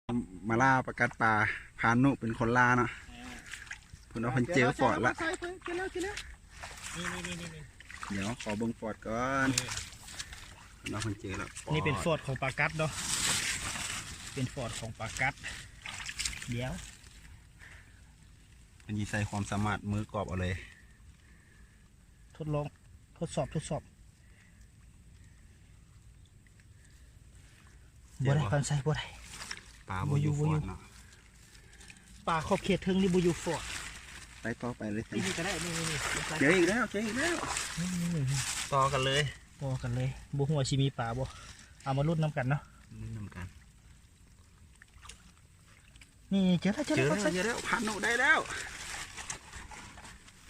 ມາລ່າປາກັດປ່າ ພານຸເປັນຄົນລ່າເນາະ. ເອີ ເພິ່ນວ່າເພິ່ນເຈີຟອດລະ. ໃສ່ເພິ່ນ ເຈີແລ້ວ ເຈີແລ້ວ. ນີ້ໆໆໆ ດຽວຂໍເບິ່ງຟອດກ່ອນ. ນີ້ ເພິ່ນວ່າເພິ່ນເຈີແລ້ວ. ນີ້ເປັນຟອດຂອງປາກັດເນາະ ເປັນຟອດຂອງປາກັດ. ດຽວ ເພິ່ນຊິໃຊ້ຄວາມສາມາດມືກອບເອົາເລີຍ. ທົດລອງ ທົດສອບ ທົດສອບ. ບໍ່ໄດ້ ບໍ່ໄດ້ ພັນໄຊ ບໍ່ໄດ້. ປາບໍ່ຢູ່ ບໍ່ຢູ່ ບໍ່ຢູ່ ບໍ່ຢູ່ເນາະ. ປາຂອບເຂດເທິງນີ້ບໍ່ຢູ່ຟອດ. ໄປຕໍ່ໄປເລີຍ ນີ້ກໍໄດ້. ນີ້ໆໆ ເຈີອີກແລ້ວ ເຈີອີກແລ້ວ. ນີ້ໆໆ ຕໍ່ກັນເລີຍ ຕໍ່ກັນເລີຍ. ບໍ່ຮູ້ວ່າຊິມີປາບໍ່ ເອົາມາລຸ້ນນຳກັນເນາະ ລຸ້ນນຳກັນ. ນີ້ ເຈີແລ້ວ ເຈີແລ້ວ ເຈີແລ້ວ ພັນໄຊ ເຈີແລ້ວ. ພານຸໄດ້ແລ້ວ.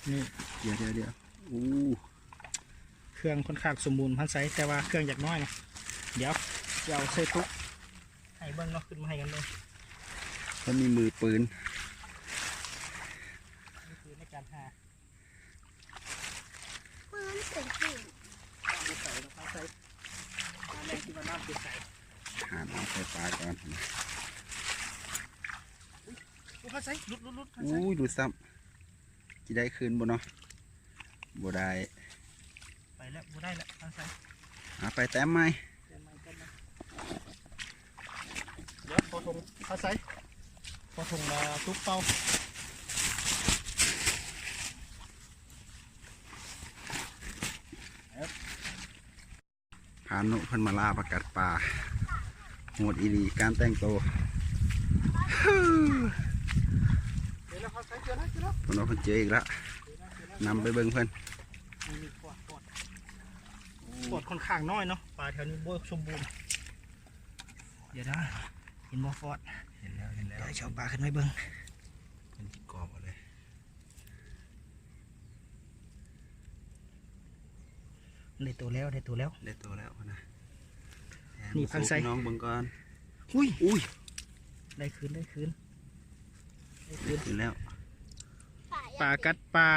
ນີ້ ດຽວໆໆ ໂອ້ ເຄື່ອງຂ້ອນຂ້າງສົມບູນ ພັນໄຊ ແຕ່ວ່າເຄື່ອງຢາກນ້ອຍເນາະ. ດຽວ ດຽວເອົາໃສ່ຕຸກໃຫ້ເບິ່ງເນາະ ຂຶ້ນມາໃຫ້ກັນເບິ່ງ. ເພິ່ນມີມືປືນ ມີປືນໃນການຫາ. ປືນເປັນປືນ ນ້ຳໃສເນາະ ພັນໄຊ. ຫາແຫຼ່ງທີ່ວ່ານ້ຳໃສໆ ຫານ້ຳໃສ່ປາກ່ອນ. ໂອ້ ພັນໄຊ ຫຼຸດ ຫຼຸດ ຫຼຸດ ພັນໄຊ. ໂອ້ຍ ຫຼຸດຊ້ຳ. ຊິໄດ້ຄືນບໍ່ເນາະ? ບໍ່ໄດ້ ໄປແລ້ວ ບໍ່ໄດ້ແລ້ວ ທາງໃສ. ອາ ໄປແຕ້ມໃໝ່ ແຕ້ມໃໝ່ ແຕ້ມໃໝ່. ດຽວຂໍຖົງ ທາງໃສ ຂໍຖົງ ເອີ ຕຸກເປົ່າ. ພານຸເພິ່ນມາລ່າປາກັດປ່າ ໂຫດອີ່ຫຼີການແຕ່ງໂຕ. ເພິ່ນວ່າເພິ່ນເຈີອີກລະ ນຳໄປເບິ່ງເພິ່ນ. ນີ້ ນີ້ຟອດ ຟອດ ຟອດຂ້ອນຂ້າງນ້ອຍເນາະ ປາແຖວນີ້ບໍ່ສົມບູນ. ດຽວນະ ເຫັນບໍ່ຟອດ? ເຫັນແລ້ວ ເຫັນແລ້ວ. ດຽວຊິເອົາປາຂຶ້ນໄປເບິ່ງ ເພິ່ນຊິກອບເອົາເລີຍ. ໄດ້ໂຕແລ້ວ ໄດ້ໂຕແລ້ວ ໄດ້ໂຕແລ້ວພຸ້ນນະ. ນີ້ ພັນໄຊ ໃຫ້ພີ່ນ້ອງເບິ່ງກ່ອນ. ອຸ້ຍ ອຸ້ຍ ໄດ້ຄືນ ໄດ້ຄືນ ໄດ້ຄືນ ໄດ້ຄືນແລ້ວ. ປາກັດປ່າ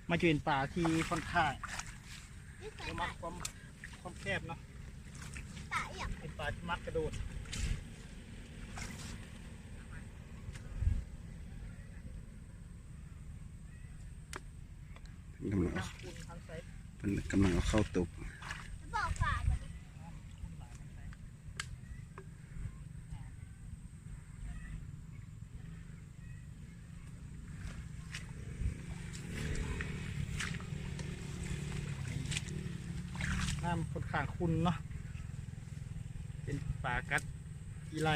ມັນຈະເປັນປາທີ່ຂ້ອນຂ້າງບໍ່ມັກຄວາມ ຄວາມແຄບເນາະ ເປັນປາທີ່ມັກກະໂດດ. ເພິ່ນກຳລັງເອົາ ເພິ່ນກຳລັງເອົາເຂົ້າຕົກ. ນ້ຳຂ້ອນຂ້າງຂຸ່ນເນາະ ເປັນປາກັດອີ່ໄລ.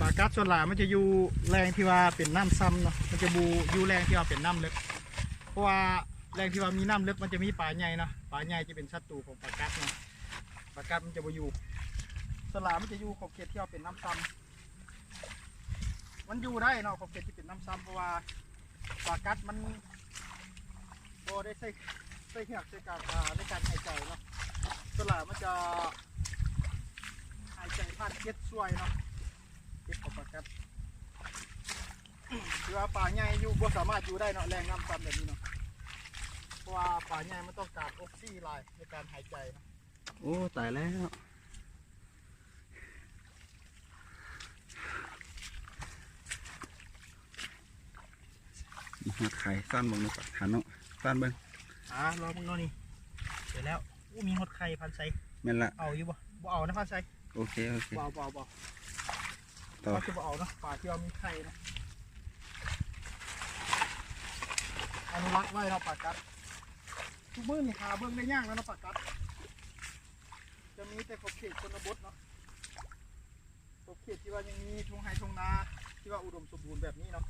ປາກັດສ່ວນຫຼາຍມັນຈະຢູ່ແຫຼ່ງທີ່ວ່າເປັນນ້ຳຊຳເນາະ ມັນຈະບໍ່ຢູ່ແຫຼ່ງທີ່ວ່າເປັນນ້ຳເລິກ ເພາະວ່າແຫຼ່ງທີ່ວ່າມີນ້ຳເລິກມັນຈະມີປາໃຫຍ່ເນາະ ປາໃຫຍ່ຈະເປັນສັດຕູຂອງປາກັດເນາະ. ປາກັດມັນຈະບໍ່ຢູ່ ສ່ວນຫຼາຍມັນຈະຢູ່ຂອບເຂດທີ່ວ່າເປັນນ້ຳຊຳ. ມັນຢູ່ໄດ້ເນາະ ຂອບເຂດທີ່ເປັນນ້ຳຊຳ ເພາະວ່າປາກັດມັນບໍ່ໄດ້ໃຊ້ ໃຊ້ເຫືອກໃຊ້ການ ອ່າ ໃນການຫາຍໃຈເນາະ ສ່ວນຫຼາຍມັນຈະຫາຍໃຈຜ່ານເກັດຊ່ວຍເນາະ ເກັດຂອງປາກັດ. ຄືວ່າປາໃຫຍ່ຢູ່ ບໍ່ສາມາດຢູ່ໄດ້ເນາະ ແຫຼ່ງນ້ຳຊຳແບບນີ້ເນາະ ເພາະວ່າປາໃຫຍ່ມັນຕ້ອງການອົກຊີຫຼາຍໃນການຫາຍໃຈເນາະ. ໂອ້ ຕາຍແລ້ວ ຮອດໄຂ່ ຊ້ອນເບິ່ງດູ ພານຸ ຊ້ອນເບິ່ງ. ອ່າ ລອງເບິ່ງເນາະ ນີ້ ເຈີແລ້ວ. ໂອ້ ມີຮອດໄຂ່ ພັນໄຊ. ແມ່ນລະ ເອົາຢູ່ບໍ່? ບໍ່ເອົານະ ພັນໄຊ. ໂອເຄ ໂອເຄ ບໍ່ເອົາ ບໍ່ເອົາ ບໍ່ເອົາ. ຕໍ່ ເຮົາຈະບໍ່ເອົາເນາະ ປາທີ່ວ່າມີໄຂ່ເນາະ ອະນຸລັກໄວ້ເນາະ ປາກັດ. ທຸກມື້ນີ້ຫາເບິ່ງໄດ້ຍາກແລ້ວເນາະ ປາກັດ ຈະມີແຕ່ຂອບເຂດຊົນນະບົດເນາະ ຂອບເຂດທີ່ວ່າຍັງມີທົ່ງໄຮ່ທົ່ງນາທີ່ວ່າອຸດົມສົມບູນແບບນີ້ເນາະ.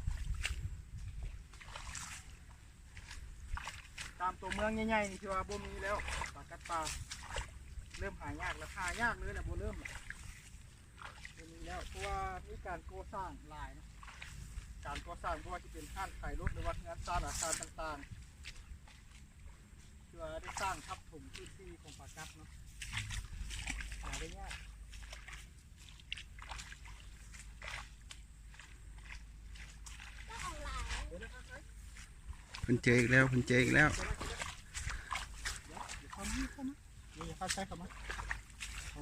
ຕາມຕົວເມືອງໃຫຍ່ໆນີ້ຖືວ່າບໍ່ມີແລ້ວ ປາກັດປ່າເລີ່ມຫາຍາກແລ້ວ ຫາຍາກເລີຍແຫຼະ ບໍ່ເລີ່ມ ບໍ່ມີແລ້ວ ເພາະວ່າມີການກໍ່ສ້າງຫຼາຍເນາະ ການກໍ່ສ້າງບໍ່ວ່າຈະເປັນຮ້ານຂາຍລົດ ຫຼືວ່າເຮືອນຊານອາຄານຕ່າງໆ ຖືວ່າໄດ້ສ້າງທັບຖົມພື້ນທີ່ຂອງປາກັດເນາະ ຫາໄດ້ຍາກ. ເພິ່ນເຈີອີກແລ້ວ ເພິ່ນເຈີອີກແລ້ວ. ເອົາມືເຂົ້າມາ ນີ້ ເຂົ້າໃສ່ເຂົ້າມາ.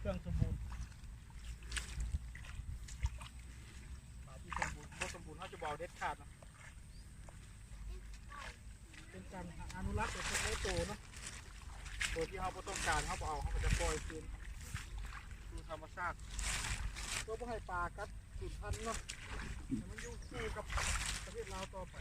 ເຄື່ອງສົມບູນ ປາທີ່ສົມບູນ ບໍ່ສົມບູນເຮົາຈະບໍ່ເອົາເດັດຂາດເນາະ. ເປັນການອະນຸລັກໄວ້ພວກໃນໂຕເນາະ ໂຕທີ່ເຮົາບໍ່ຕ້ອງການເຮົາບໍ່ເອົາ ເຮົາກໍຈະປ່ອຍຄືນສູ່ທຳມະຊາດ ເພື່ອບໍ່ໃຫ້ປາກັດສູນພັນເນາະ ໃຫ້ມັນຢູ່ຄູ່ກັບປະເທດລາວຕໍ່ໄປ.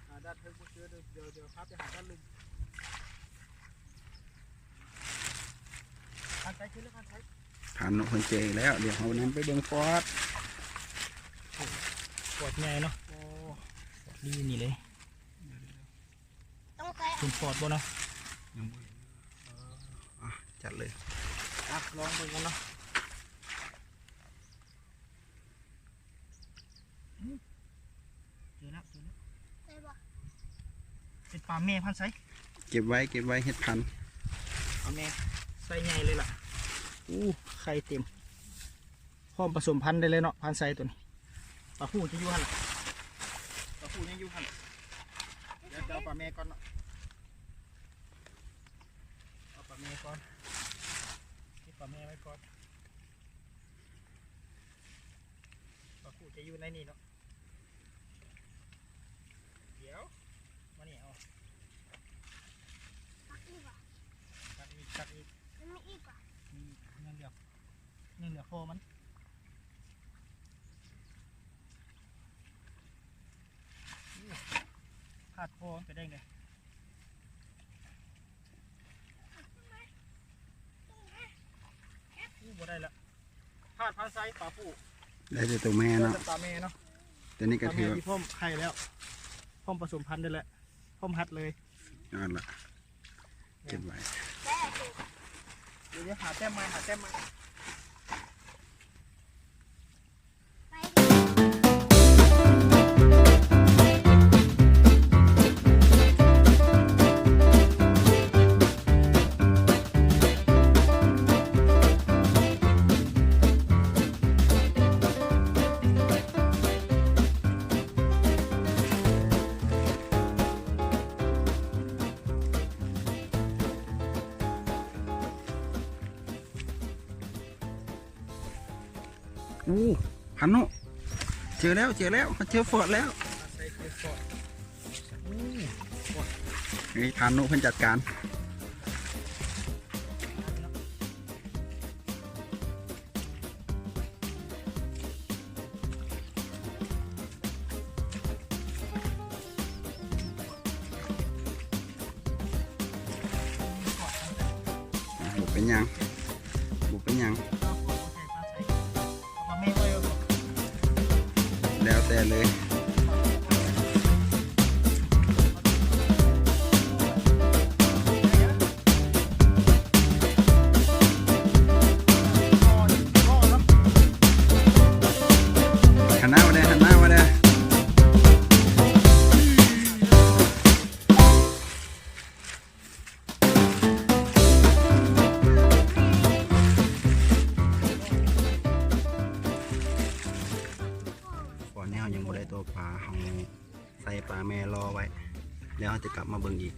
ຫາດ້ານເທິງບໍ່ເຈີເດີ ດຽວ ດຽວພາໄປຫາດ້ານລຸ່ມ. ຜ່ານໄປ ຂຶ້ນແລ້ວ ຜ່ານໄປ. ພານຸເພິ່ນເຈີອີກແລ້ວ ດຽວເຮົານຳໄປເບິ່ງຟອດ. ຟອດໃຫຍ່ເນາະ. ໂອ້ ຟອດດີນີ້ເລີຍ. ເຫັນຟອດບໍ່ເນາະ? ຍັງບໍ່ເຫັນ. ເອີ ອ່ະ ຈັດເລີຍ. ອ່ະ ລອງເບິ່ງກັນເນາະ. ເຈີແລ້ວ ເຈີແລ້ວ. ເປັນປາແມ່ພັນໄຊ. ເກັບໄວ້ ເກັບໄວ້ເຮັດພັນ. ປາແມ່ໄຊໃຫຍ່ເລີຍລະ. ໂອ້ ໄຂ່ເຕັມ. ພ້ອມປະສົມພັນໄດ້ເລີຍເນາະ ພັນໄຊໂຕນີ້. ປາຜູ້ຈະຢູ່ຫັ້ນລະ. ປາຜູ້ຍັງຢູ່ຫັ້ນ. ດຽວຈະເອົາປາແມ່ກ່ອນເນາະ. ເອົາປາແມ່ກ່ອນ. ເກັບປາແມ່ໄວ້ກ່ອນ. ປາຜູ້ຈະຢູ່ໃນນີ້ເນາະ. ດຽວ ມານີ້ເອົາ. ຕັກອີກຫວາ? ຕັກອີກ ຕັກອີກ. ມັນມີອີກຫວາ? ມີອີກ ຍັງເຫຼືອ ຍັງເຫຼືອຄໍມັນ. ໂອ້ ພາດຄໍມັນໄປໄດ້ເດ. ໂອ້ ບໍ່ໄດ້ລະ. ພາດພັນໄຊ ປາຜູ້ ໄດ້ແຕ່ໂຕແມ່ເນາະ. ໄດ້ແຕ່ປາແມ່ເນາະ. ໂຕນີ້ກໍຖືວ່າ ປາແມ່ທີ່ພ້ອມໄຂ່ແລ້ວ ພ້ອມປະສົມພັນໄດ້ແລ້ວ ພ້ອມຮັດເລີຍ. ນັ້ນລະ ເກັບໄວ້. ດຽວ ດຽວຫາແຕ້ມໃໝ່ ຫາແຕ້ມໃໝ່. ໂອ້ ພານຸ ເຈີແລ້ວ ເຈີແລ້ວ ເຮົາເຈີຟອດແລ້ວ. ໃສ່ເຈີຟອດ. ໂອ້ ນີ້ພານຸເພິ່ນຈັດການ. ອ່ະ ບໍ່ເປັນຫຍັງ ບໍ່ເປັນຫຍັງ ແລ້ວແຕ່ເລີຍ. ຫັນໜ້າມາແດ່ ຫັນໜ້າມາແດ່. ຕອນນີ້ເຮົາຍັງບໍ່ໄດ້ໂຕປາ ເຮົາໃສ່ປາແມ່ລໍໄວ້ ແລ້ວເຮົາຈະກັບມາເບິ່ງອີກ.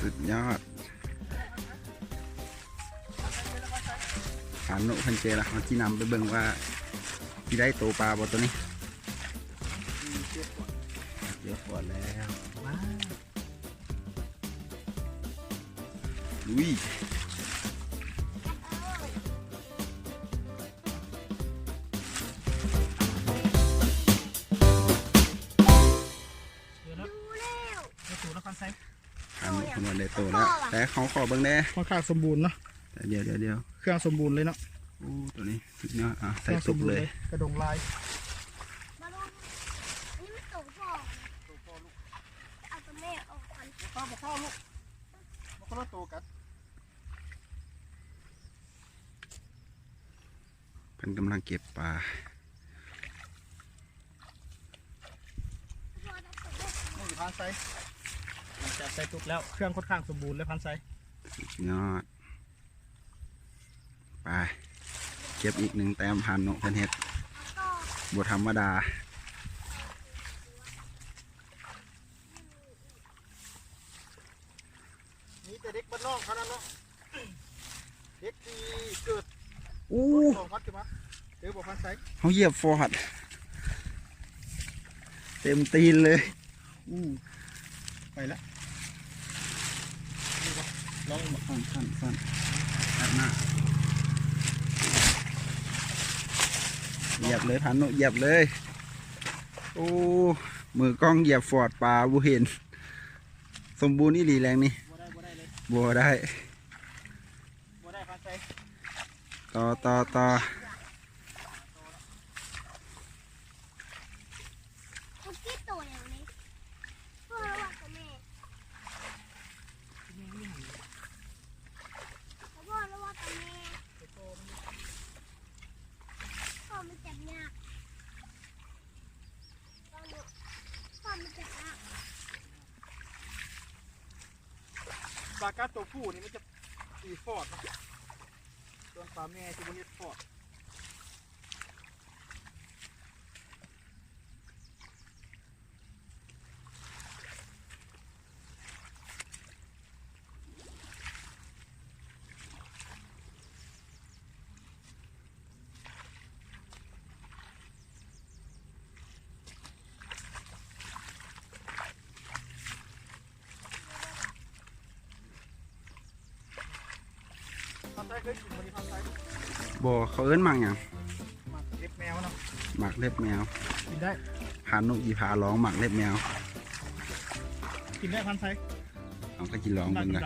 ສຸດຍອດ. ພານຸເພິ່ນເຈີລະ ເຮົາຊິນຳໄປເບິ່ງວ່າຊິໄດ້ໂຕປາບໍ່ໂຕນີ້. ແລ້ວ ມາ ລຸຍ. ເອີເນາະ ໄດ້ໂຕແລ້ວ ໄດ້ໂຕແລ້ວ ຄວາມໃສ ອັນນີ້ເພິ່ນວ່າໄດ້ໂຕແລ້ວ ແຕ່ເຮົາຂໍເບິ່ງແດ່ ຄ່ອນຂ້າງສົມບູນເນາະ ດຽວໆໆ ເຄື່ອງສົມບູນເລີຍເນາະ ໂອ້ ໂຕນີ້ສຸດຍອດ ອ່າ ໃສ່ຕຸກເລີຍ ເຄື່ອງສົມບູນເລີຍ ກະດົງລາຍ ມາລຸງ ອັນນີ້ມັນໂຕພໍ່ ໂຕພໍ່ລູກ ຈະເອົາໂຕແມ່ອອກກ່ອນ ບໍ່ເຂົ້າ ບໍ່ເຂົ້າລູກ ມັນຄົນລະໂຕກັນ. ເພິ່ນກຳລັງເກັບປາ ນີ້ພານໄຊ ຫຼັງຈາກໃສ່ຕຸກແລ້ວ ເຄື່ອງຂ້ອນຂ້າງສົມບູນເລີຍພານໄຊ ສຸດຍອດ ໄປ ເກັບອີກໜຶ່ງແຕ້ມ ພານນຸເພິ່ນເຮັດ ບໍ່ທຳມະດາ. ມີແຕ່ເດັກບ້ານນອກເທົ່ານັ້ນເນາະ ເດັກທີ່ເກີດ ໂອ້ ສອງພັນຂຶ້ນມາ ເຈີບໍ່ພານໄຊ ເຮົາຢຽບຟອດ ເຕັມຕີນເລີຍ ໂອ້ ໄປລະ ລອງ ຟັນ ຟັນ ຟັນ ຕັດໜ້າ ຢຽບເລີຍ ພານຸຢຽບເລີຍ ໂອ້ ມືກ້ອງຢຽບຟອດ ປາບໍ່ເຫັນ. ສົມບູນອີ່ຫຼີແຫຼງນີ້ ບໍ່ໄດ້ ບໍ່ໄດ້ເລີຍ ບໍ່ໄດ້ ບໍ່ໄດ້ພານໄຊ ຕໍ່ ຕໍ່ ຕໍ່ ເອົາກີ່ໂຕແລ້ວນີ້ ພໍ່ລະວ່າໂຕແມ່ ພໍ່ລະວ່າໂຕແມ່ ພໍ່ມັນຈັບຍາກ ປາກາໂຕຜູ້ນີ້ມັນຈະຕີຟອດເນາະ ສ່ວນປາແມ່ຈະບໍ່ເຮັດຟອດ. ພານໄຊເຄີຍກິນບໍ່ນີ້ ພານໄຊ? ບໍ່ ເຂົາເອີ້ນໝາກຫຍັງ? ໝາກເລັບແມວເນາະ ໝາກເລັບແມວ ກິນໄດ້ ພານຸຊິພາລອງໝາກເລັບແມວ ກິນໄດ້ ພານໄຊ ເຮົາກໍຊິລອງເບິ່ງນະ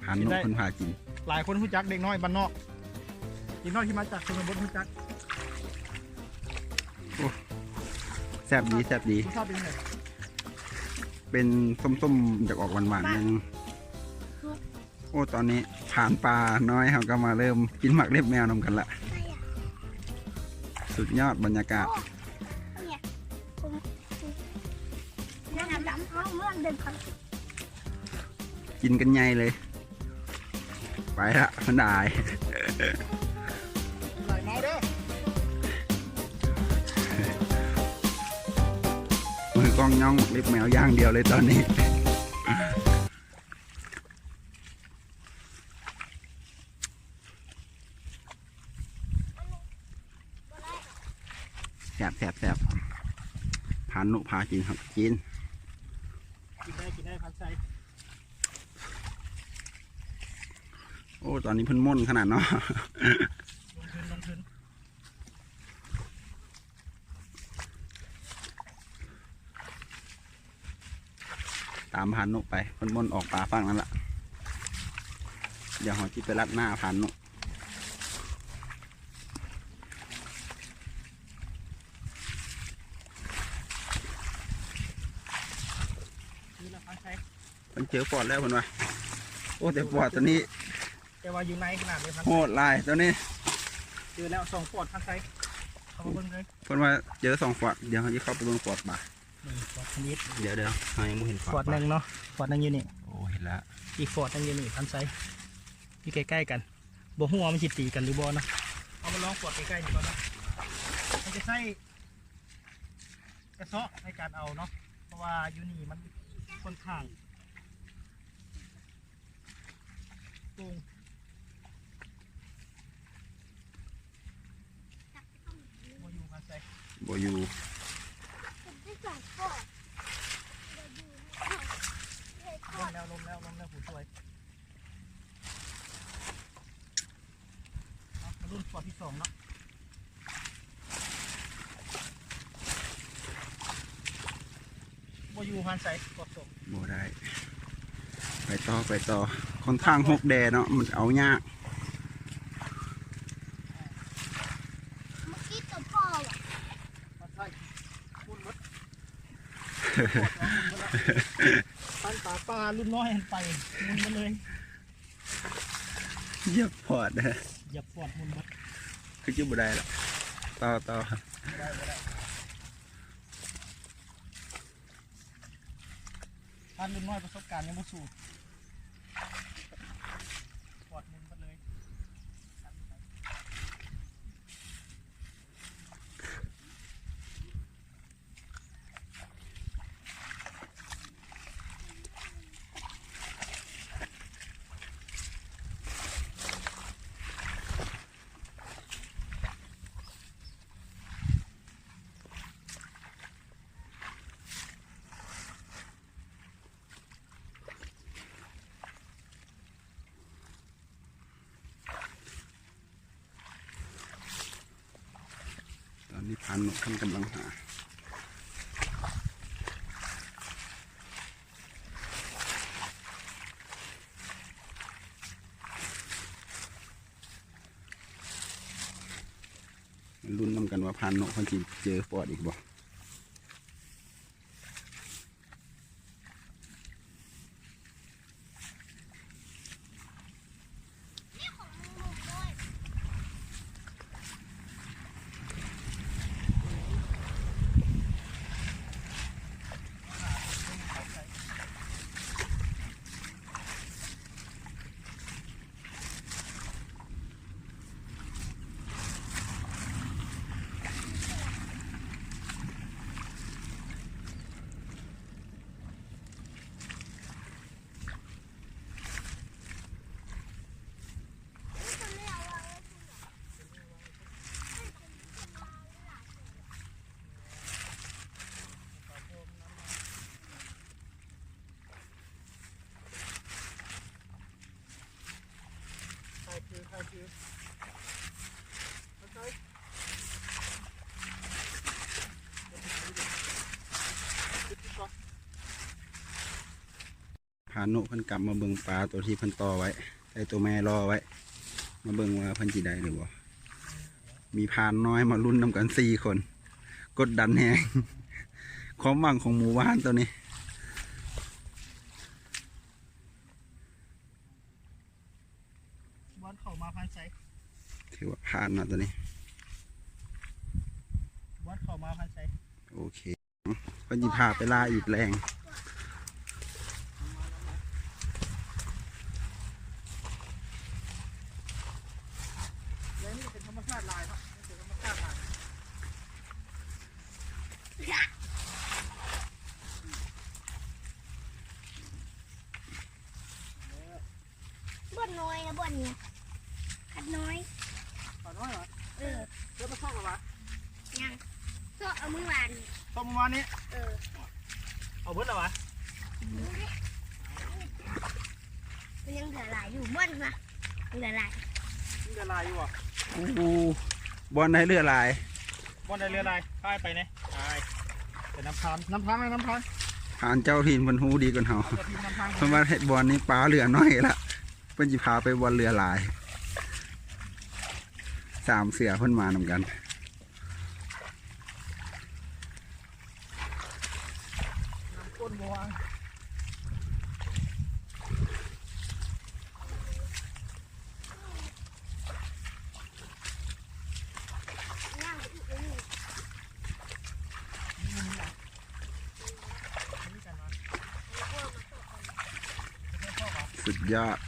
ພານຸເພິ່ນພາກິນ ຫຼາຍຄົນຮູ້ຈັກ ເດັກນ້ອຍບ້ານນອກ ເດັກນ້ອຍທີ່ມາຈາກຊົນນະບົດຮູ້ຈັກ ໂອ້ ແຊບດີ ແຊບດີ ລົດຊາດເປັນຈັ່ງໃດ? ເປັນສົ້ມໆ ຢາກອອກຫວານໆ ໜ້ອຍໜຶ່ງ ໂອ້ ຕອນນີ້ພານປ່ານ້ອຍເຮົາກໍມາເລີ່ມກິນໝາກເລັບແມວນຳກັນລະ ສຸດຍອດບັນຍາກາດ ກິນກັນໃຫຍ່ເລີຍ ໄປລະ ມັນດາຍ ມືກ້ອງຍ່ອງເລັບແມວຢ່າງດຽວເລີຍຕອນນີ້. ແຊບໆໆ ພານຸພາກິນ ເຮົາກິນ ກິນໄດ້ ກິນໄດ້ ພານໄຊ ໂອ້ ຕອນນີ້ເພິ່ນມ່ວນຂະໜາດເນາະ ລົງທຶນ ລົງທຶນ. ຕາມພານຸໄປ ເພິ່ນມ່ວນອອກປາຝັ່ງນັ້ນລະ ດຽວເຮົາຊິໄປລັດໜ້າພານຸ ນີ້ລະພານໄຊ ເພິ່ນເຈີຟອດແລ້ວເພິ່ນວ່າ ໂອ້ ແຕ່ຟອດຕົວນີ້ ແຕ່ວ່າຢູ່ໃນຂະໜາດເລີຍ ໂຫດຫຼາຍຕົວນີ້ ເຈີແລ້ວສອງຟອດ ພານໄຊ ເຂົ້າມາເບິ່ງເລີຍ ເພິ່ນວ່າເຈີສອງຟອດ ດຽວເຮົາຊິເຂົ້າໄປເບິ່ງຟອດປາ ນີ້ຟອດທຳອິດ ດຽວໆ ເຮົາຍັງບໍ່ເຫັນຟອດ ຟອດໜຶ່ງເນາະ ຟອດໜຶ່ງຢູ່ນີ້ ໂອ້ ເຫັນລະ ອີກຟອດໜຶ່ງຢູ່ນີ້ ພານໄຊ ຢູ່ໃກ້ໆກັນ ບໍ່ຮູ້ວ່າມັນຊິຕີກັນຫຼືບໍ່ເນາະ ເອົາມາລອງຟອດໃກ້ໆນີ້ກ່ອນເນາະ ມັນຈະໃຊ້ ກະເຊາະໃນການເອົາເນາະ ເພາະວ່າຢູ່ນີ້ມັນຂ້ອນຂ້າງໂປ່ງ ບໍ່ຢູ່ພານໄຊ ບໍ່ຢູ່ ເປັນໄປສອງ ລົມແລ້ວ ລົມແລ້ວ ລົມແລ້ວ ຜູ້ຊ່ວຍ. ເອົາ ມາລຸ້ນປອດທີສອງເນາະ. ບໍ່ຢູ່ຫັ້ນໃສ ປອດສອງ. ບໍ່ໄດ້ ໄປຕໍ່ ໄປຕໍ່. ຂ້ອນຂ້າງຮົກແດ່ເນາະ ມັນເອົາຍາກ. ເມື່ອກີ້ຕົວພໍ່ຫວະ ມາໃສ່ ໝຸ່ນໝົດ. ພັນປາ ປາລຸ້ນນ້ອຍຫັ້ນໄປ ໝຸ່ນໝົດເລີຍ. ຢຽບຟອດ ຢຽບຟອດໝຸ່ນໝົດ. ຄືຈະບໍ່ໄດ້ລະ. ຕໍ່ ຕໍ່. ບໍ່ໄດ້ ບໍ່ໄດ້. ທ່ານລຸ້ນນ້ອຍປະສົບການຍັງບໍ່ສູງ. ຟອດໝຸ່ນໝົດເລີຍ. ຕອນນີ້ພານນົກເພິ່ນກຳລັງຫາ. ມາລຸ້ນນຳກັນວ່າພານນົກເພິ່ນຊິເຈີປອດອີກບໍ່. ພານຸເພິ່ນກັບມາເບິ່ງປາໂຕທີ່ເພິ່ນຕໍ່ໄວ້ ໄດ້ໂຕແມ່ລໍໄວ້ ມາເບິ່ງວ່າເພິ່ນຊິໄດ້ຫຼືບໍ່. ມີພານນ້ອຍມາລຸ້ນນຳກັນສີ່ຄົນ ກົດດັນແຮງ ຄວາມຫວັງຂອງໝູ່ບ້ານໂຕນີ້. ບອນເຂົ້າມາພານໃສ ຖືວ່າຜ່ານເນາະໂຕນີ້. ບອນເຂົ້າມາພານໃສ ໂອເຄ. ເພິ່ນຊິພາໄປລ່າອີກແລງ. ແລງນີ້ເປັນທຳມະຊາດຫຼາຍເນາະ ເປັນທຳມະຊາດຫຼາຍ. ບ່ອນນ້ອຍນະ ບ່ອນນີ້ ຂັນນ້ອຍ ຂານ້ອຍຫວະ? ເອີ ເຈົ້າໄປຊອກແລ້ວຫວະ? ຍັງ ຊອກເອົາມື້ວານນີ້ ຊອກມື້ວານນີ້? ເອີ ເອົາເບິດແລ້ວຫວະ? ມັນຍັງເຫຼືອຫຼາຍຢູ່ ບ່ອນນະ ເຫຼືອຫຼາຍ ເຫຼືອຫຼາຍຢູ່ຫວະ? ໂອ້ໂຫ ບ່ອນໃດເຫຼືອຫຼາຍ? ບ່ອນໃດເຫຼືອຫຼາຍ ພາໄປແດ່ ໄປ ໄປນຳພານ ນຳທາງ ນຳທາງ. ທ່ານເຈົ້າຖິ່ນເພິ່ນຮູ້ດີກວ່າເຮົາ ເຈົ້າຖິ່ນນຳທາງ. ເພິ່ນວ່າເຮັດບ່ອນນີ້ປາເຫຼືອໜ້ອຍລະ ເພິ່ນຊິພາໄປບ່ອນເຫຼືອຫຼາຍ. ສາມເສືອເພິ່ນມານຳກັນ. ນ້ຳກົ້ນບໍ່ວ່າງ ສຸດຍອດ.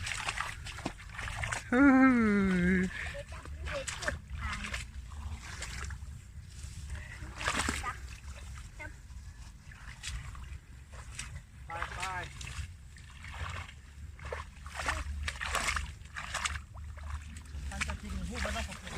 ໄປ ໄປ ທ່ານເຈົ້າຖິ່ນຮູ້ບໍ່ເນາະ ຂອບຄຸນ.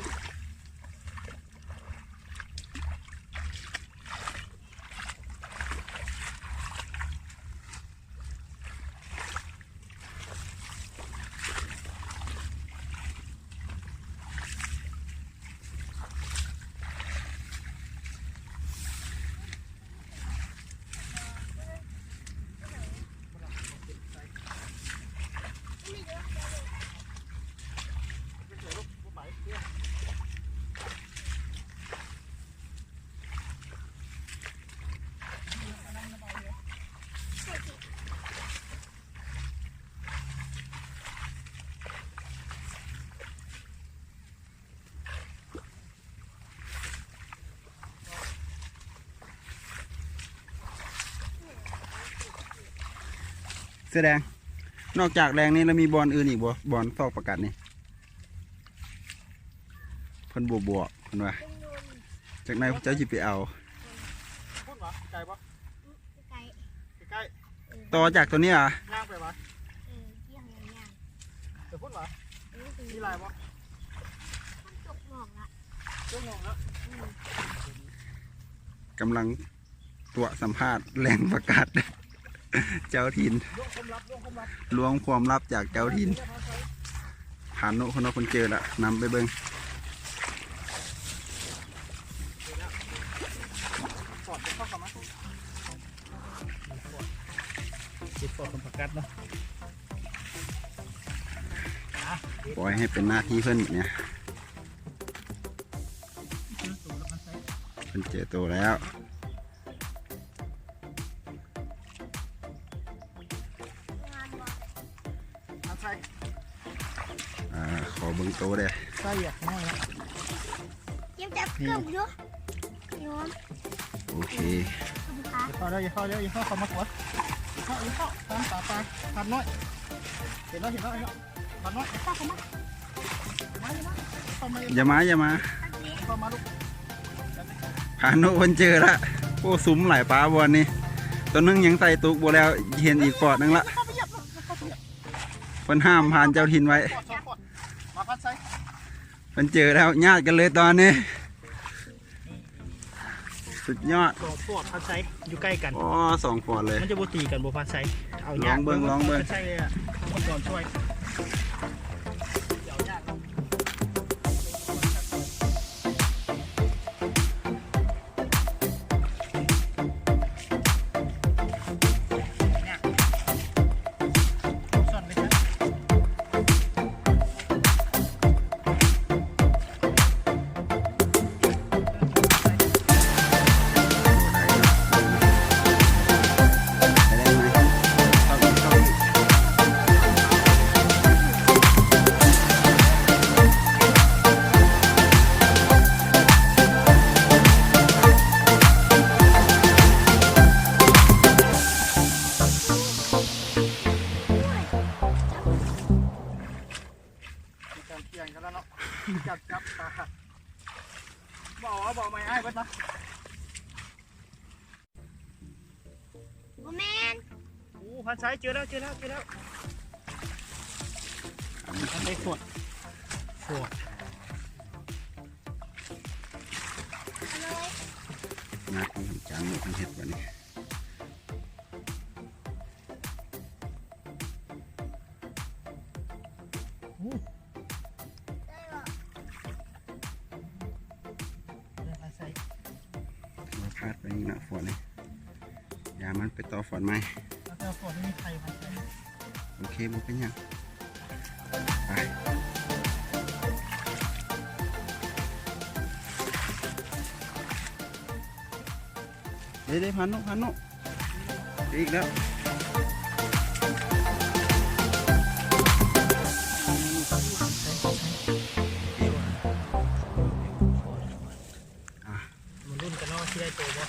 ເສືອແດງ ນອກຈາກແຫຼ່ງນີ້ແລ້ວມີບ່ອນອື່ນອີກບໍ່? ບ່ອນຊອກປາກັດນີ້ ເພິ່ນບໍ່ບອກ ເພິ່ນວ່າ ຈັກໜ້ອຍເຈົ້າຊິໄປເອົາ. ພຸ້ນຫວາ? ໄກບໍ່? ໃກ້ໆ ໃກ້ໆ ເອີ ຕໍ່ຈາກຕົວນີ້ຫວາ? ຍ່າງໄປຫວາ? ເອີ ຍ່າງ ໄປພຸ້ນຫວາ? ເອີ ມີຫຼາຍບໍ່? ມັນຕົກໜອງລະ ຕົກໜອງລະ ອືມ ກຳລັງຕົວະສຳພາດແຫຼ່ງປາກັດ ເຈົ້າຖິ່ນ ລວງຄວາມລັບ ລວງຄວາມລັບ ລວງຄວາມລັບຈາກເຈົ້າຖິ່ນ ພານຸ ພານຸເພິ່ນເຈີລະ ນຳໄປເບິ່ງ ເກັບປອກກັບປາກັດເນາະ ປ່ອຍໃຫ້ເປັນໜ້າທີ່ເພິ່ນບາດນີ້ ເພິ່ນເຈີໂຕແລ້ວ ອ່າ ຂໍເບິ່ງໂຕແດ່ ໃສ່ຢາກນ້ອຍລະ ເຈັບຈັບເກີບຢູ່ ຍອມ ໂອເຄ ຂອບຄຸນຄ່ະ ຢ່າເຂົ້າເດີ ຢ່າເຂົ້າເດີ ຢ່າເຂົ້າ ເຂົ້າມາກວດ ຢ່າເຂົ້າ ຢ່າເຂົ້າ ຕາມຕາປາ ພັນນ້ອຍ ເຫັນແລ້ວ ເຫັນແລ້ວ ເຫັນແລ້ວ ພັນນ້ອຍ ເຂົ້າ ເຂົ້າມາ ມາ ມາ ເຂົ້າມາ ຢ່າມາ ຢ່າມາ ເຂົ້າມາລູກ ພານຸເພິ່ນເຈີລະ ໂອ້ ຊຸມຫຼາຍປາບ່ອນນີ້ ໂຕໜຶ່ງຍັງໃສ່ຕຸກບໍ່ແລ້ວ ເຫັນອີກປອດໜຶ່ງລະ ເພິ່ນຫ້າມຜ່ານເຈົ້າຖິ່ນໄວ້ ມາພັດໃສ່ ເພິ່ນເຈີແລ້ວ ຍາດກັນເລີຍຕອນນີ້ ສຸດຍອດ ສອງຟອດພັດໃສ່ ຢູ່ໃກ້ກັນ ອໍ ສອງຟອດເລີຍ ມັນຈະບໍ່ຕີກັນບໍ່ພັດໃສ່ ເອົາຍາກ ລອງເບິ່ງ ລອງເບິ່ງ ພັດໃສ່ ອຸປະກອນຊ່ວຍ ເອົາຍາກ ມີການຖຽງກັນແລ້ວເນາະ ຈັບ ຈັບຕາ ບໍ່ເອົາ ບໍ່ເອົາໄມ້ອ້າຍເບິດນະ ບໍ່ແມ່ນ ໂອ້ ພັນໄຊ ເຈີແລ້ວ ເຈີແລ້ວ ເຈີແລ້ວ ອັນນີ້ ພັນໄຊ ຟອດ ຟອດ ອະເລີຍ ງາດຂອງຈານໝູ່ເພິ່ນເຮັດບັດນີ້. ໂອ້ ໄດ້ລະ ໄດ້ພາໃສ່ ມາພາດໄປນີ້ເນາະ ຟອດນີ້ ຢ່າມັນໄປຕໍ່ຟອດໃໝ່ ແຕ່ຟອດນີ້ມີໄຂ່ພາໃສ່ ໂອເຄ ບໍ່ເປັນຫຍັງ ໄປ ເດ້ໆ ພານຸ ພານຸ ອີກແລ້ວ ອ່ະ ມາລຸ້ນກັນເນາະ ຊິໄດ້ໂຕບໍ່?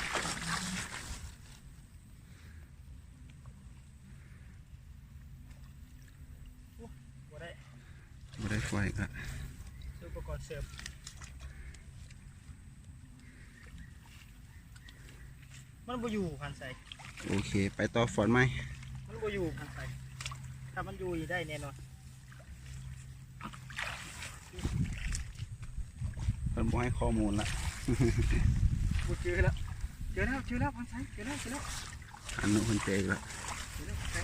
ໂອ້ ບໍ່ໄດ້ ບໍ່ໄດ້ ຟອດອີກລະ ຊື້ອຸປະກອນເສີມ. ມັນບໍ່ຢູ່ພັນໄຊ ໂອເຄ ໄປຕໍ່ຟອດໃໝ່ ມັນບໍ່ຢູ່ພັນໄຊ ຖ້າມັນຢູ່ນີ້ໄດ້ແນ່ນອນ ເພິ່ນບໍ່ໃຫ້ຂໍ້ມູນລະ ບໍ່ເຈີລະ ເຈີແລ້ວ ເຈີແລ້ວ ພັນໄຊ ເຈີແລ້ວ ເຈີແລ້ວ ອັນນັ້ນເພິ່ນເຈີອີກລະ ເຈີແລ້ວ ພັນໄຊ.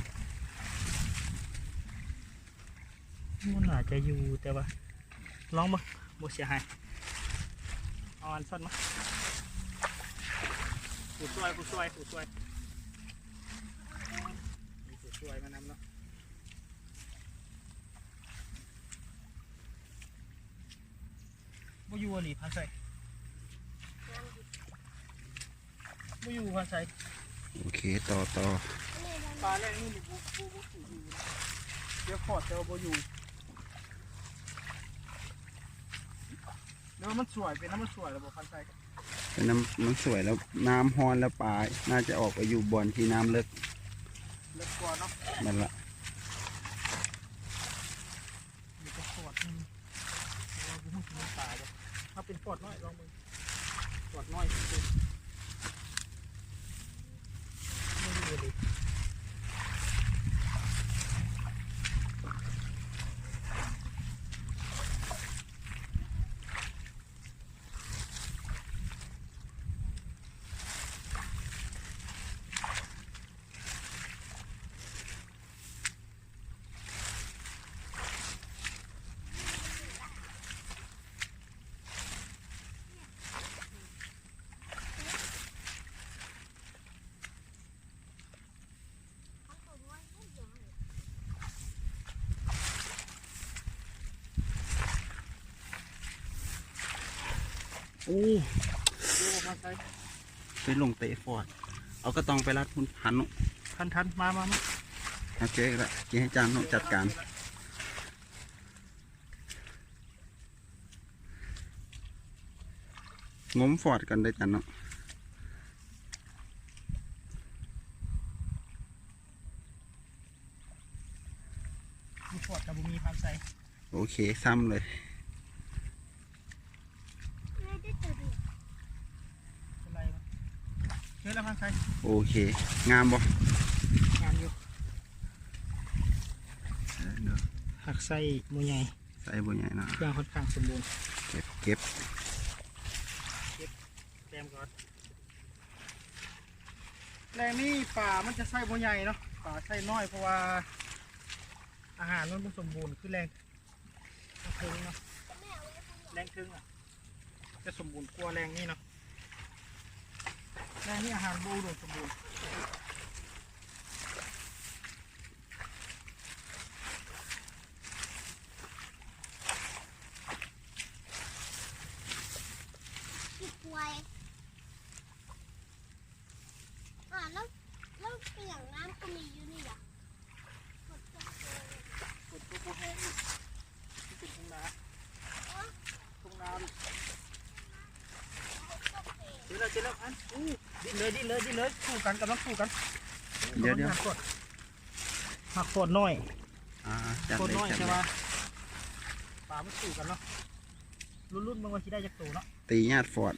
ມັນໜ້າຈະຢູ່ ແຕ່ວ່າ ລອງເບິ່ງ ບໍ່ເສຍຫາຍ ເອົາອັນຊ້ອນມາ ຜູ້ຊ່ວຍ ຜູ້ຊ່ວຍ ຜູ້ຊ່ວຍ ມີຜູ້ຊ່ວຍມານຳເນາະ ບໍ່ຢູ່ອີ່ຫຼີ ພາໃສ່ ບໍ່ຢູ່ພາໃສ່ ໂອເຄ ຕໍ່ ຕໍ່ ປາແຫຼງນີ້ບໍ່ ບໍ່ ບໍ່ ບໍ່ຢູ່ ດຽວຂອດ ແຕ່ວ່າບໍ່ຢູ່ ຫຼືວ່າມັນສວຍ ເປັນນ້ຳມັນສວຍແລ້ວບໍ່ ພາໃສ່ ເປັນນ້ຳມັນສວຍແລ້ວ ນ້ຳຮ້ອນແລ້ວ ປາໜ້າຈະອອກໄປຢູ່ບ່ອນທີ່ນ້ຳເລິກ ເລິກກວ່າເນາະ ແມ່ນລະ ມີແຕ່ຟອດໜຶ່ງ ແຕ່ວ່າບໍ່ຮູ້ຊິມີປາບໍ່ ເອົາເປັນຟອດນ້ອຍລອງເບິ່ງ ຟອດນ້ອຍຊື່ໆ ບໍ່ມີເລີຍ. ໂອ້ ໄປລົງເຕະຟອດ ເອົາກະຕ່ອງໄປລັດພຸ້ນ ຫັນ ຫັນ ຫັນ ມາ ມາ ມາ ໂອເຄລະ ຊິໃຫ້ຈານໂນະຈັດການ. ງົມຟອດກັນເດີຈັນເນາະ ມີຟອດກະບໍ່ມີພານໄຊ ໂອເຄ ຊ້ຳເລີຍ ເຈີແລ້ວພານໄຊ ໂອເຄ ງາມບໍ່ ງາມຢູ່ ເອີ ເນາະ ຫາກໄຊບໍ່ໃຫຍ່ ໄຊບໍ່ໃຫຍ່ເນາະ ເຄື່ອງຂ້ອນຂ້າງສົມບູນ ເກັບ ເກັບ ເກັບແຕ້ມກ່ອນ ແຫຼ່ງນີ້ປາມັນຈະໄຊບໍ່ໃຫຍ່ເນາະ ປາໄຊນ້ອຍ ເພາະວ່າອາຫານມັນບໍ່ສົມບູນ ຄືແຫຼ່ງເທິງເນາະ ແຫຼ່ງເທິງອະ ຈະສົມບູນກວ່າແຫຼ່ງນີ້ເນາະ ແຫຼ່ງນີ້ອາຫານບໍ່ອຸດົມສົມບູນ. ອ້າວ ແລ້ວ ແລ້ວເປັນຫຍັງນ້ຳກໍມີຢູ່ນີ້ລະ? ຝົນຕົກບໍ່ແຮງອີກ ເປັນທົ່ງນາ ເອີ ທົ່ງນາ ເຈີແລ້ວ ເຈີແລ້ວ ອັນ ອູ້ ດີ້ນເລີຍ ດີ້ນເລີຍ ດີ້ນເລີຍ ສູ້ກັນ ກຳລັງສູ້ກັນ ດຽວ ດຽວ ຫາກຟອດ ຫາກຟອດນ້ອຍ ອ່າ ຈັບເລີຍ ຈັບເລີຍ ແຕ່ວ່າປາມັນສູ້ກັນເນາະ ລຸ້ນໆ ເບິ່ງວ່າຊິໄດ້ຈັກໂຕເນາະ ຕີຍາດຟອດ.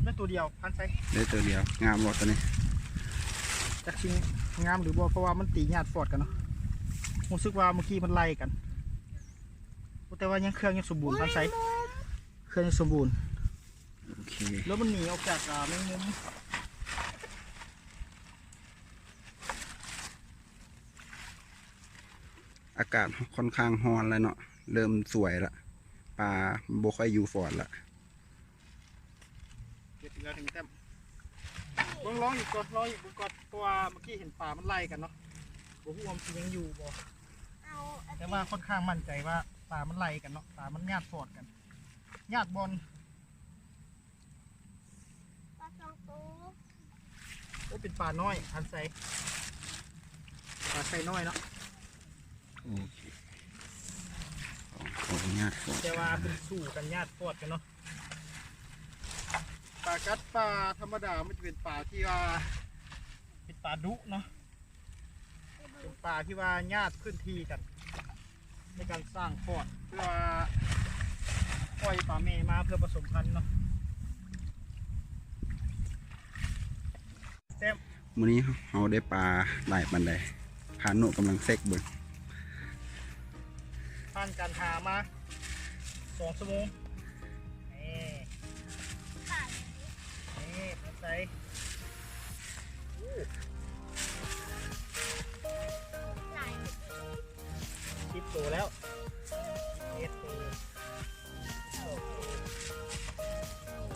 ໄດ້ໂຕດຽວ ພານໄຊ ໄດ້ໂຕດຽວ ງາມບໍ່ໂຕນີ້? ຈັກຊິງາມຫຼືບໍ່ ເພາະວ່າມັນຕີຍາດຟອດກັນເນາະ ຮູ້ສຶກວ່າມື້ກີ້ມັນໄລ່ກັນ ແຕ່ວ່າຍັງ ເຄື່ອງຍັງສົມບູນ ພານໄຊ ເຄື່ອງຍັງສົມບູນ ໂອເຄ ແລ້ວມັນໜີອອກຈາກ ອາ ແມງມຸມ. ອາກາດຄ່ອນຂ້າງຮ້ອນແລ້ວເນາະ ເລີ່ມສວຍລະ ປາບໍ່ຄ່ອຍຢູ່ຟອດລະ ເກັບອີກແລ້ວໜຶ່ງແຕ້ມ ເບິ່ງ ລອງອີກກ່ອນ ລອງອີກເບິ່ງກ່ອນ ເພາະວ່າເມື່ອກີ້ເຫັນປາມັນໄລ່ກັນເນາະ ບໍ່ຮູ້ວ່າມັນຊິຍັງຢູ່ບໍ່ ແຕ່ວ່າຄ່ອນຂ້າງໝັ້ນໃຈວ່າປາມັນໄລ່ກັນເນາະ ປາມັນຍາດຟອດກັນ ຍາດບ່ອນ ປາສອງໂຕ ໂອ້ ເປັນປານ້ອຍ ພານໄຊ ປາໄຊນ້ອຍເນາະ ໂອເຄ ສອງໂຕຍາດຟອດ ແຕ່ວ່າເພິ່ນສູ້ກັນຍາດຟອດກັນເນາະ ປາກັດປ່າທຳມະດາ ມັນຈະເປັນປາທີ່ວ່າ ເປັນປາດຸເນາະ ເປັນປາທີ່ວ່າຍາດພື້ນທີ່ກັນ ໃນການສ້າງຟອດ ເພື່ອປ່ອຍປາແມ່ມາເພື່ອປະສົມພັນເນາະ ແຊບ ມື້ນີ້ເຮົາໄດ້ປາຫຼາຍປານໃດ? ພານຸກຳລັງເຊັກເບິ່ງ ຜ່ານການຫາມາສອງຊົ່ວໂມງ ນີ້ ນີ້ ມາໃສ່ ໂອ້ ສິບໂຕແລ້ວ ສິບເອັດໂຕ ສິບສອງໂຕ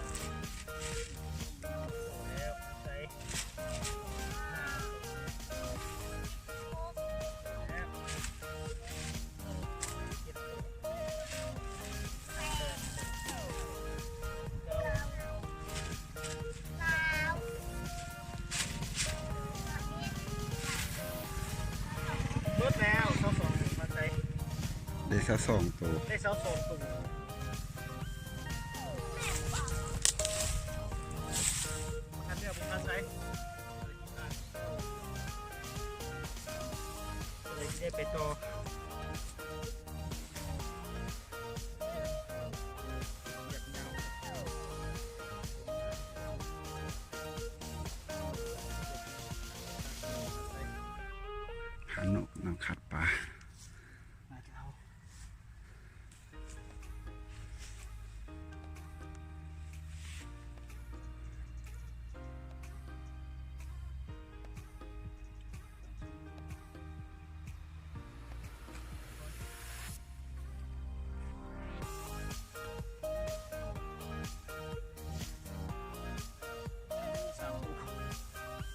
ສິບສອງໂຕແລ້ວ ໃສ່ ຫ້າໂຕແລ້ວ ເບິດແລ້ວ ຊາວສອງໂຕ ມາໃສ່ ໄດ້ຊາວສອງໂຕ ໄດ້ຊາວສອງໂຕ ມາຄັດເລືອກເບິ່ງ ນັ່ງຂັດປາ.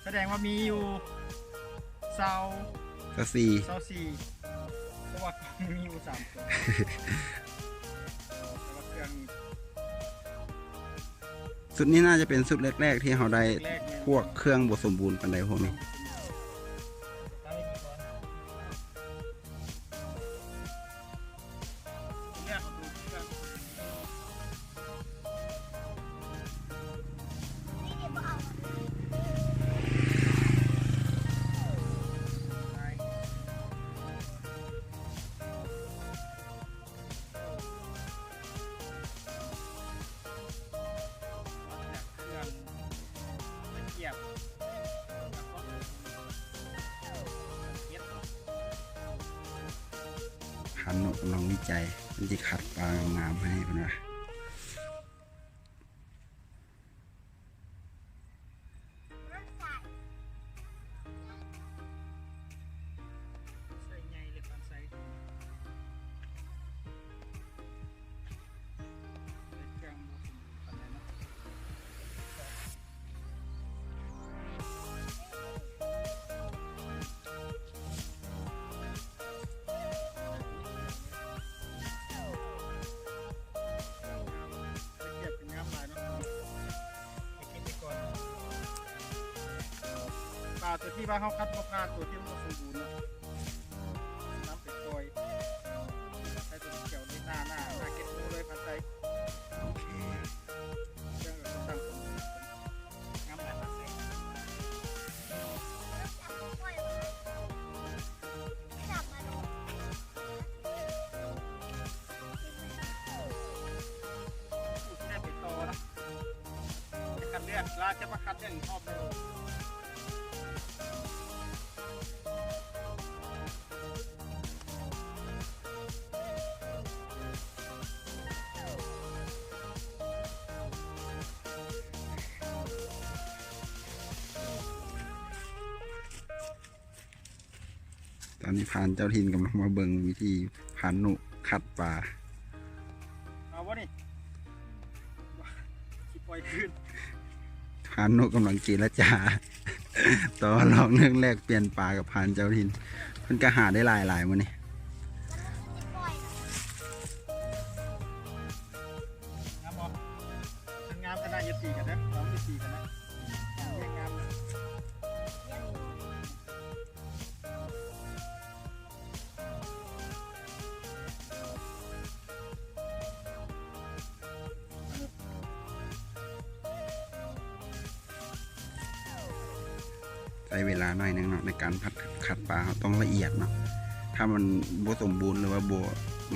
ສະແດງວ່າມີຢູ່ຊາວ ຊາວສີ່ ຊາວສີ່ ເພາະວ່າມີຢູ່ສາມຕົວ ແຕ່ວ່າເຄື່ອງ ຊຸດນີ້ໜ້າຈະເປັນຊຸດແລກໆ ທີ່ເຮົາໄດ້ ແລກໆ ແມ່ນ ພວກເຄື່ອງບໍ່ສົມບູນປານໃດພວກນີ້. ພານໂນກຳລັງວິໄຈ ເພິ່ນຊິຂັດປາງາມໆ ໃຫ້ເພິ່ນວ່າ. ປາຕົວທີ່ວ່າເຮົາຄັດບໍ່ຜ່ານ ຕົວທີ່ມັນບໍ່ສົມບູນເນາະ ນຳໄປປ່ອຍ ໃສ່ຕົວຂຽວເລີຍ ໜ້າ ໜ້າ ໜ້າເກັບໝູເລີຍ ພັນໄຊ. ໂອເຄ ເລື່ອງການຕັ້ງສົມບູນ ງາມຫຼາຍ ພັນໄຊ. ຜູ້ທີ່ໄດ້ໄປຕໍ່ລະ ຈະຄັດເລືອກ ລະຈະມາຄັດເລືອກອີກຮອບໜຶ່ງ. ຕອນນີ້ພານເຈົ້າຖິ່ນກຳລັງມາເບິ່ງວິທີພານໂນກຂັດປາ. ເອົາບໍ່ນີ້? ຊິປ່ອຍຄືນ. ພານໂນກກຳລັງເຈລະຈາຕໍ່ລອງເລື່ອງແລກປ່ຽນປາກັບພານເຈົ້າຖິ່ນ. ເພິ່ນກະຫາໄດ້ຫຼາຍໆມື້ນີ້. ງາມບໍ່? ຄັນງາມຂະໜາດຢ່າຕີກັນເດີ ລອງຢ່າຕີກັນນະ. ແຍກງາມ. ໃຊ້ເວລາໜ້ອຍໜຶ່ງເນາະ ໃນການຜັດ ຂັດປາ ເຮົາຕ້ອງລະອຽດເນາະ. ຖ້າມັນບໍ່ສົມບູນ ຫຼືວ່າບໍ່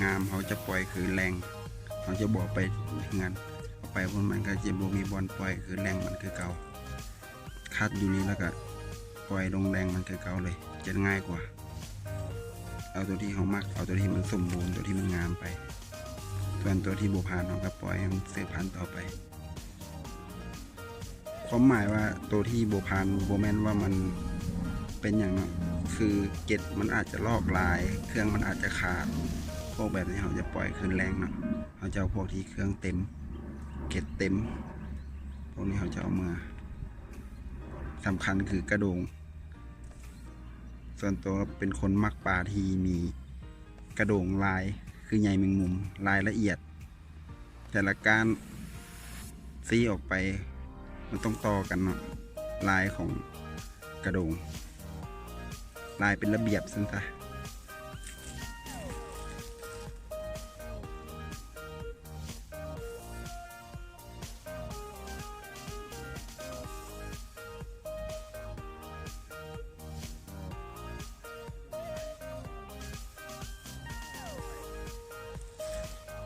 ງາມ ເຮົາຈະປ່ອຍຄືນແລ່ງ ເຮົາຈະບໍ່ເອົາໄປເຮືອນ ເອົາໄປພຸ້ນມັນກະຈະບໍ່ມີບ່ອນປ່ອຍຄືນແລ່ງມັນຄືເກົ່າ. ຂັດຢູ່ນີ້ແລ້ວກະປ່ອຍລົງແລ່ງມັນຄືເກົ່າເລີຍ ຈະງ່າຍກວ່າ. ເອົາຕົວທີ່ເຮົາມັກ ເອົາຕົວທີ່ມັນສົມບູນ ຕົວທີ່ມັນງາມໄປ. ສ່ວນຕົວທີ່ບໍ່ຜ່ານ ເຮົາກະປ່ອຍໃຫ້ມັນສືບພັນຕໍ່ໄປ. ຄວາມໝາຍວ່າໂຕທີ່ບໍ່ຜ່ານ ບໍ່ແມ່ນວ່າມັນເປັນຫຍັງເນາະ ຄືເກັດມັນອາດຈະລອກຫຼາຍ ເຄື່ອງມັນອາດຈະຂາດ ພວກແບບນີ້ເຮົາຈະປ່ອຍຄືນແລ່ງເນາະ. ເຮົາຈະເອົາພວກທີ່ເຄື່ອງເຕັມ ເກັດເຕັມ ພວກນີ້ເຮົາຈະເອົາເມືອ. ສຳຄັນຄືກະໂດງ ສ່ວນໂຕເປັນຄົນມັກປາທີ່ມີກະໂດງລາຍ ຄືໃຍແມງມຸມ ລາຍລະອຽດ. ແຕ່ລະກ້ານຊີ້ອອກໄປ ມັນຕ້ອງຕໍ່ກັນເນາະ ລາຍຂອງກະໂດງ ລາຍເປັນລະບຽບຊັ້ນຊະ.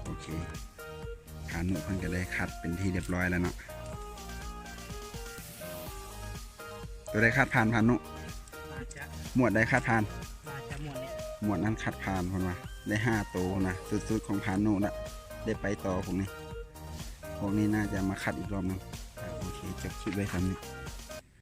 ໂອເຄ ພານຸເພິ່ນກະໄດ້ຂັດເປັນທີ່ຮຽບຮ້ອຍແລ້ວເນາະ. ໂຕໃດຂັດຜ່ານ ພານຸ? ໜ້າຈະ ໝວດໃດຂັດຜ່ານ? ໜ້າຈະໝວດ ໝວດນັ້ນຄັດຜ່ານເພິ່ນວ່າ ໄດ້ຫ້າໂຕນະ ສຸດໆຂອງພານໂນດລະ ໄດ້ໄປຕໍ່ພວກນີ້ ພວກນີ້ໜ້າຈະມາຄັດອີກລອບໜຶ່ງ. ໂອເຄ ຈົບຄລິບໄວ້ສ່ຳນີ້.